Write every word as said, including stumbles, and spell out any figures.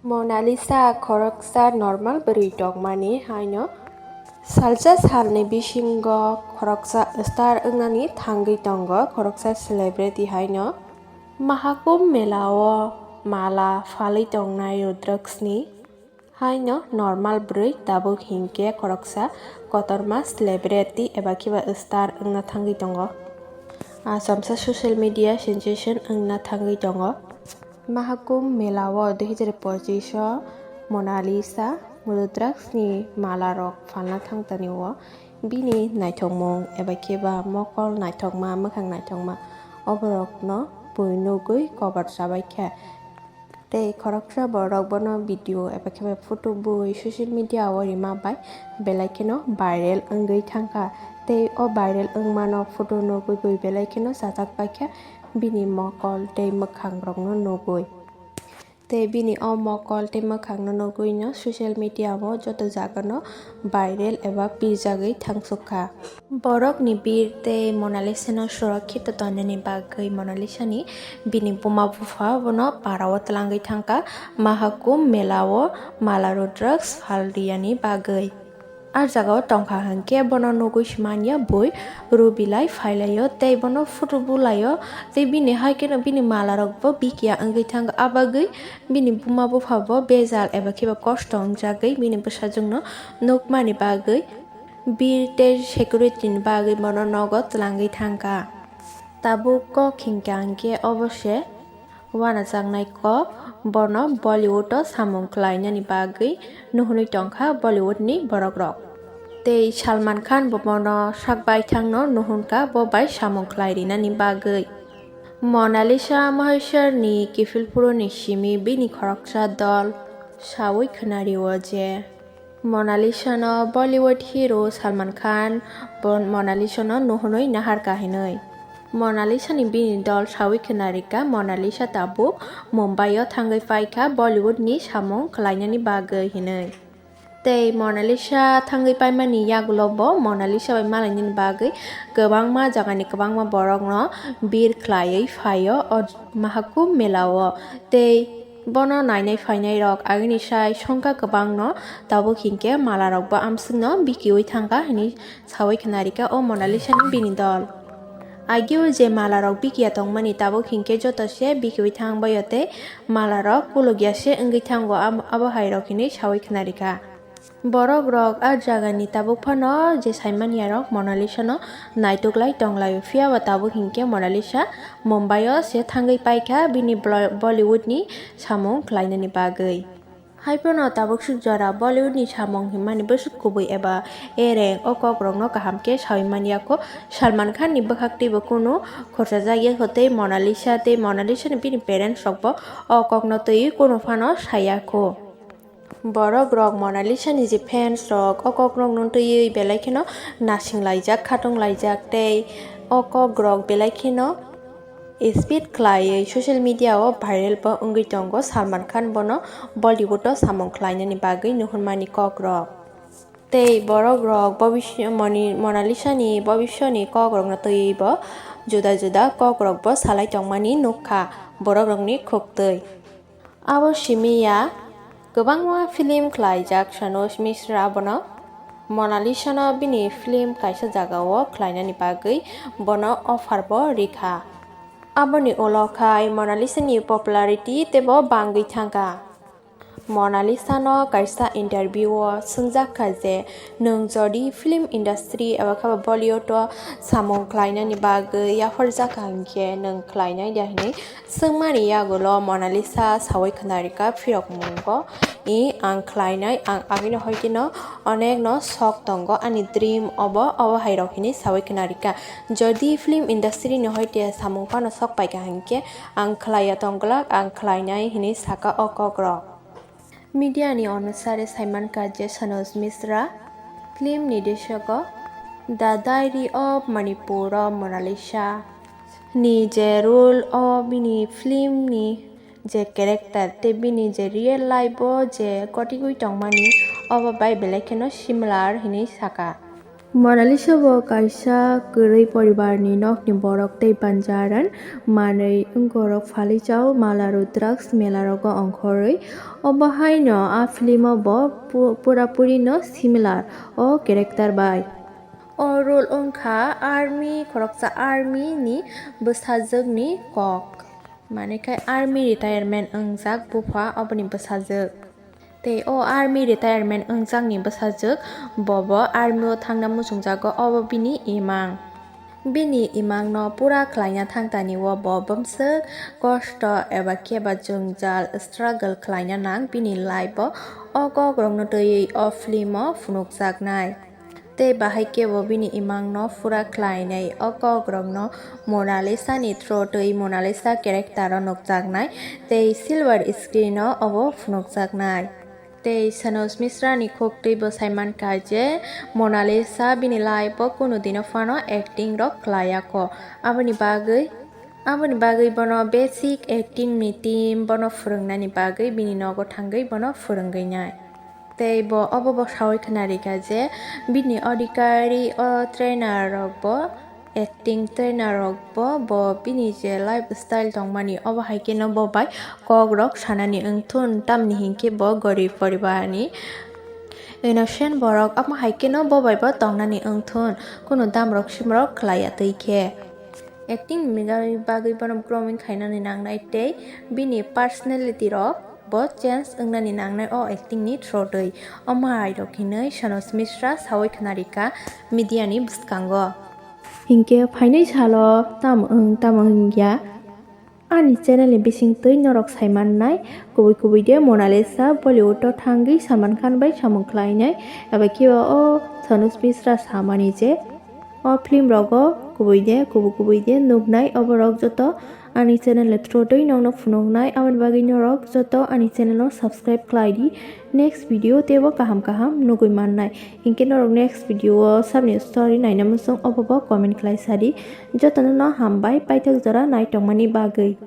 Mona Lisa khoroksa normal bwrwi tongmani haino salsa salni bisingo khoroksa star wngnani thangwi tongo, khoroksa celebrity haino. Mahakumbh Mela o mala phalwi tongnai Rudraksni haino normal bwrwi, tabuk hinkhe khoroksa kotorma celebrity eba khiba star wngna thangwi tongo. Achomsa social media sensation wngna thangwi tongo. Mahakumbh Mela o dui hazar pochis o Mona Lisa Rudraksni mala rok phalna thangtani o bini naithokmung eba khiba mokol naithokma, mwkhang naithokma, oborokno bui nugwi kobar chabaikha. Tei khoroksa borok bono video eba khiba photo bui social media o rima bai belai kheno viral wngwi thangkha. Tei o viral wngmano photo nugwi bui belai kheno chajak paikha bini mokol tei mwkhang rokno nugwi. Tei bini o mokol tei mwkhangno nugwino social media o joto jagano viral eba pirjagwi thangsukha. Borokni bir tei Mona Lisa no surakhito tongnani bagwi Mona Lisa ni bini buma bupha bono para o twlangwi thangkha Mahakumbh Mela o mala Rudraks phalriyani bagwi. A jagao tongkha hinkhe bono nugwi se manya bui rw bilai phailaio tei bono photo bulaio tei bini hai kheno bini malarokbo bikiya wngwi thango. A bagwi bini buma buphabo bejal eba khiba kosto wngjagwi bini bwsajwkno nukmani bagwi bir tei security ni bagwi bono nogo twlangwi thangkha. Tabuk kok hinkha hinkhe obo se uanajaknai kok, bono Bollywood o samung khlainani bagwi nuhunwi tongkha Bollywood ni borokrok. Tei Salman Khan bo bono sak baithangno nuhunkha bo bai samung khlai rinani bagwi. Mona Lisa Maheshwar ni kiphilphuru ni simi bini khoroksa dol sawi khwnario je, Mona Lisa no Bollywood hero Salman Khan bo Mona Lisa no nuhunwi naharkha hinwi. Mona Lisa ni bini dol sawi khwnarikha Mona Lisa tabuk Mumbai o thangwi paikha Bollywood ni samung khlainani bagwi hinwi. Tei Mona Lisa thangwi paimani yagulo bo Mona Lisa bai malainani bagwi kwbangma jagani kwbangma borokno bir khlaiwi phaio o Mahakumbh Mela o. Tei bono nainai phainai rok agini sai songkha kwbangno, tabuk hinkhe mala rokbo amswkno bikiwi thangkha hinwi sawi khwnarikha o Mona Lisa ni bini dol. Agio je mala rok bikiya tongmani, tabuk hinkhe joto se bikiwi thangbaio tei mala rok kulukya se wngwi thango, am-, abo hai rok hinwi sawi khwnarikha. Borok rok a jagani tabuk phano je saimanya rok Mona Lisa no naituklai tonglaio, phiya ba tabuk hinkhe Mona Lisa Mumbai o se thangwi paikha bini blo-, Bollywood ni samung khlainani bagwi. Haiphano tabuk swk jora Bollywood ni samung hinmani bwswk kubui eba ereng o kok rokno kaham khe sawi manya kho. Salman Khan ni bwkhak teibo kunu khorsa jak ya kho tei Mona Lisa tei Mona Lisa ni bini parents rok bo o kok no twiwi kunu phano saya kho. Borok rok Mona Lisa ni je fans rok o kok rok no twiwi belai kheno nasing laijak, khatung laijak tei o kok rok belai kheno speed khlaiwi social media o viral bo wngwi tongo. Salman Khan bono Bollywood o samung khlainani bagwi nuhunmani kok rok. Tei borok rok bobisyo-, moni-, Mona Lisa ni bobisyo ni kok rok no twiwi bo juda juda kok rok bo salai tongmani nukha borok rokni khuktwi. Abo simi ya, kwbangma film khlaijak Sanush Mishra bono Mona Lisa no bini film kaisa jagao khlainani bagwi bono offer bo rikha. Aboni ulo khai Mona Lisa ni popularity teibo bangwi thangkha. Mona Lisa no kaisa interview o swngjak kha je, "Nwng jodi film industry eba khe Bollywood o samung khlainani bagwi yapharjak kha hinkhe nwng khlainai da?" hinwi swngmani yagulo Mona Lisa sawi khwnarikha phirokmungo, "I, ang khlainai, ang agini hoitino onekno sok tongo, ani dream obo, obo hai rok," hinwi sawi khwnarikha. "Jodi film industry ni hoite samung phano sok paikha hinkhe ang khlaiya tongglak, ang khlainai," hinwi sakha o kokrok. Media ni onusare saimankha je Sanush Mishra film ni desogo The Diary of Manipur o Mona Lisa ni je role o bini film ni je character tei bini je real life o je kotigwi tongmani obo bai belai kheno similar hinwi sakha. Monalisa bo kaisa kwrwi poribarni nokni borok tei banjaran manwi wngorok phalichao mala Rudraks melarogo ongkhorwi. Obo haino a filmo bo pu-, purapurino similar o character bai. O role wngkha army, khoroksa army ni bwsajwkni kok. Mane khe army retirement wngjak bupha oboni bwsajwk. Tei o army retirement wngjakni bwsajwk bobo army o thangna muchungjago, obo bini imang. Bini imangno pura khlaina thangtani o bo bwmswk kosto eba khe ba jwngjal struggle khlaina nang bini life o, o kokrokno twiwi o film o phunukjaknai. Tei bahai kebo bini imangno pura khlainai o kokrokno Monalisa ni through twi Monalisa character o nukjaknai tei silver screen o obo phunukjaknai. Tei Sanuj Mishra ni khuktwi bo saimankha je Monalisa bini life o kunu dino phano acting rok khlaiya kho. Aboni bagwi, aboni bagwi bono basic acting ni team bono phwrwngnani bagwi bini nogo thangwi bono phwrwngwi nai. Tei bo obo bo sawi khna rikha je bini adhikari o trainer rok bo, acting trainer rok bo, bo bini je lifestyle tongmani obo hai kheno bo bai kok rok sanani wngthun, tamni hinkhe bo gorib poribar ni innocent borok, omo hai kheno bo bai bo tongnani wngthun, kunu dam rok sim rok khlaiya twi khe. Acting ni bagwi bono grooming khainani nangnai tei bini personality rok bo change wngnani nangnai o acting ni through twi. Omo hai rok hinwi Sanuj Mishra sawi khna rikha media ni bwskango. Hinkhe phainai salo tamo wng tamo wngya ani channel ni bising twi norok saimannai kubui kubui de Monalisa Bollywood o thangwi Salman Khan bai samung khlainai eba khe o Sanuj Mishra samani je o film rogo kubui de kubui kubui de nuknai oborok joto ani channel ni through twi nokno phunuknai, aboni bagwi norok joto ani channel no subscribe khlai di. Next video teibo kaham kaham nugwi mannai. Hinkhe norok next video o sabni story naina muchung obo bo comment khlai sadi. Jotono no hambai, paithak jora naitokmani bagwi.